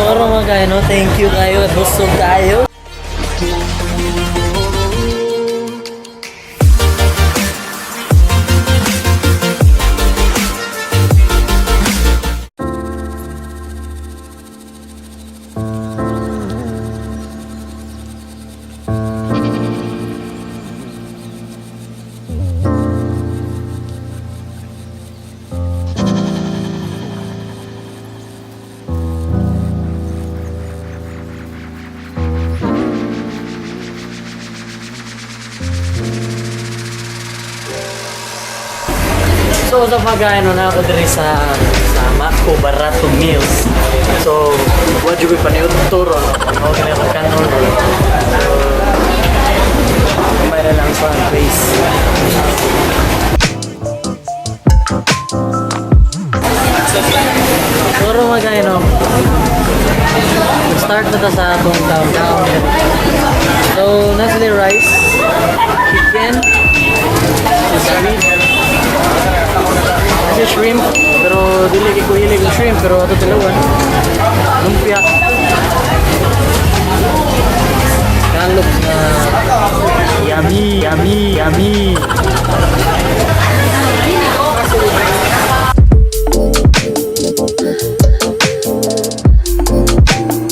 Siguro mga kayo, no? Thank you kayo. Busog kayo. So sa pagkain, no, na ako diri sa Mako Barato Meals. So, what you paniud turo, no? Pag na yung kanon, no? So, may na lang sa base. Siguro mga kain, no? Start na ta sa atong down down. So, nasa the rice, chicken, squid, kasi shrimp, pero dili kay ko hilig og shrimp, pero ato tilawan. Lumpia. Scallops na yummy, yummy, yummy.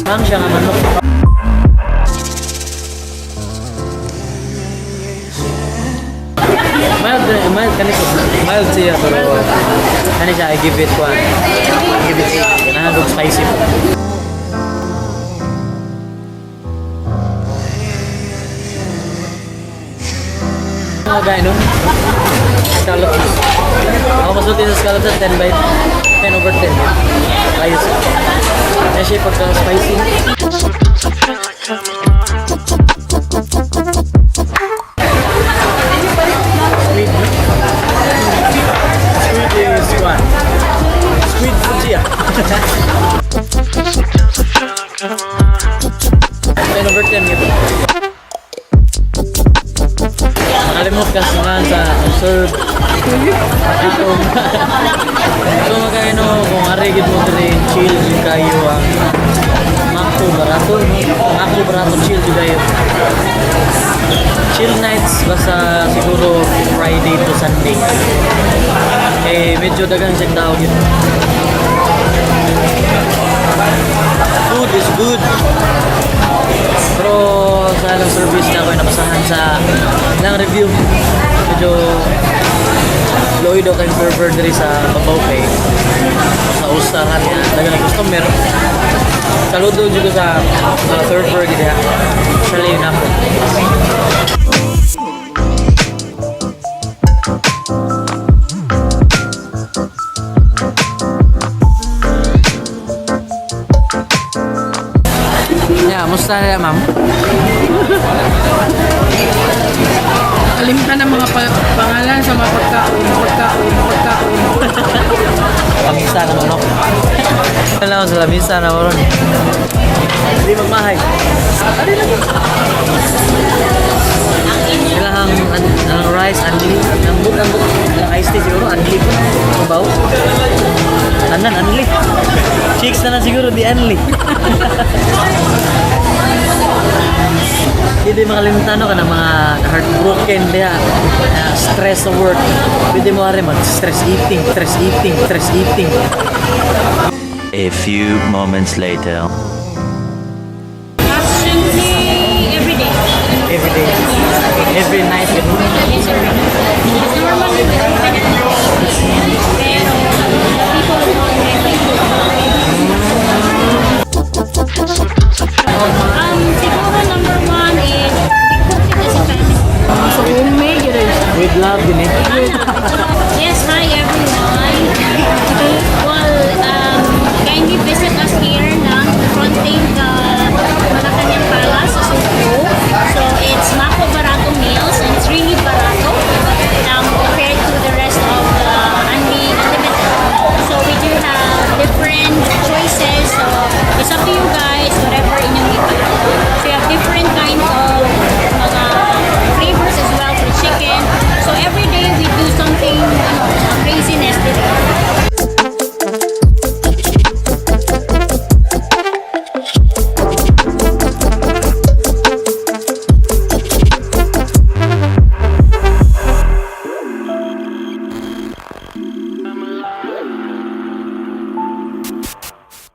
Ma'am siya nga manok. Mild, mild kani ko. Mild siya pero kani siya I give it one. I give it 8. Ganahan og spicy po. Mga guy, no? Scallops. Ako masulti sa scallops sa 10 by 10 over 10. Ayos. Kaya siya pagka spicy. Squid, no? Squid is one. Squid food siya. 10 over 10 ito. Nakalimot ka sa nga sa serve. Ito. So magkano kung ari gid mo diri, chill jud kayo ang Mako Barato, no? Mako Barato, chill jud kayo. Chill nights basta siguro Friday to Sunday. Eh medyo daghang siyang tao gid. Food is good. Pero sa ilang service na ako ay nabasahan sa ilang review. Medyo low daw kay server diri sa babaw kay sa usahan niya. Daghang ng customer. Saludo jud ko sa server gid ha. Especially yun ako. Yeah, musta na, ma'am? Kalimtan ang mga pangalan sa mga pagkaon, pagkaon, pagkaon. Lamisa na manok. Ano lang sa lamisa na ron. Hindi magmahay. Kailangan ang rice, anli. Ambot, ambot. Ang iced tea siguro, anli. Mabaw. Tanan, anli. Chicks na lang siguro, di anli. Hindi makalimutan, no, ka ng mga heartbroken diha, stress sa work. Pwede mo rin mag stress eating, stress eating, stress eating. A few moments later. Actually, every day. Every day. Every night, ganun. Yes, every night. Normally, we open at 6. Pero, people don't get it. Siguro number one is we cook it as a family. So, homemade yun rin siya. With love, din eh.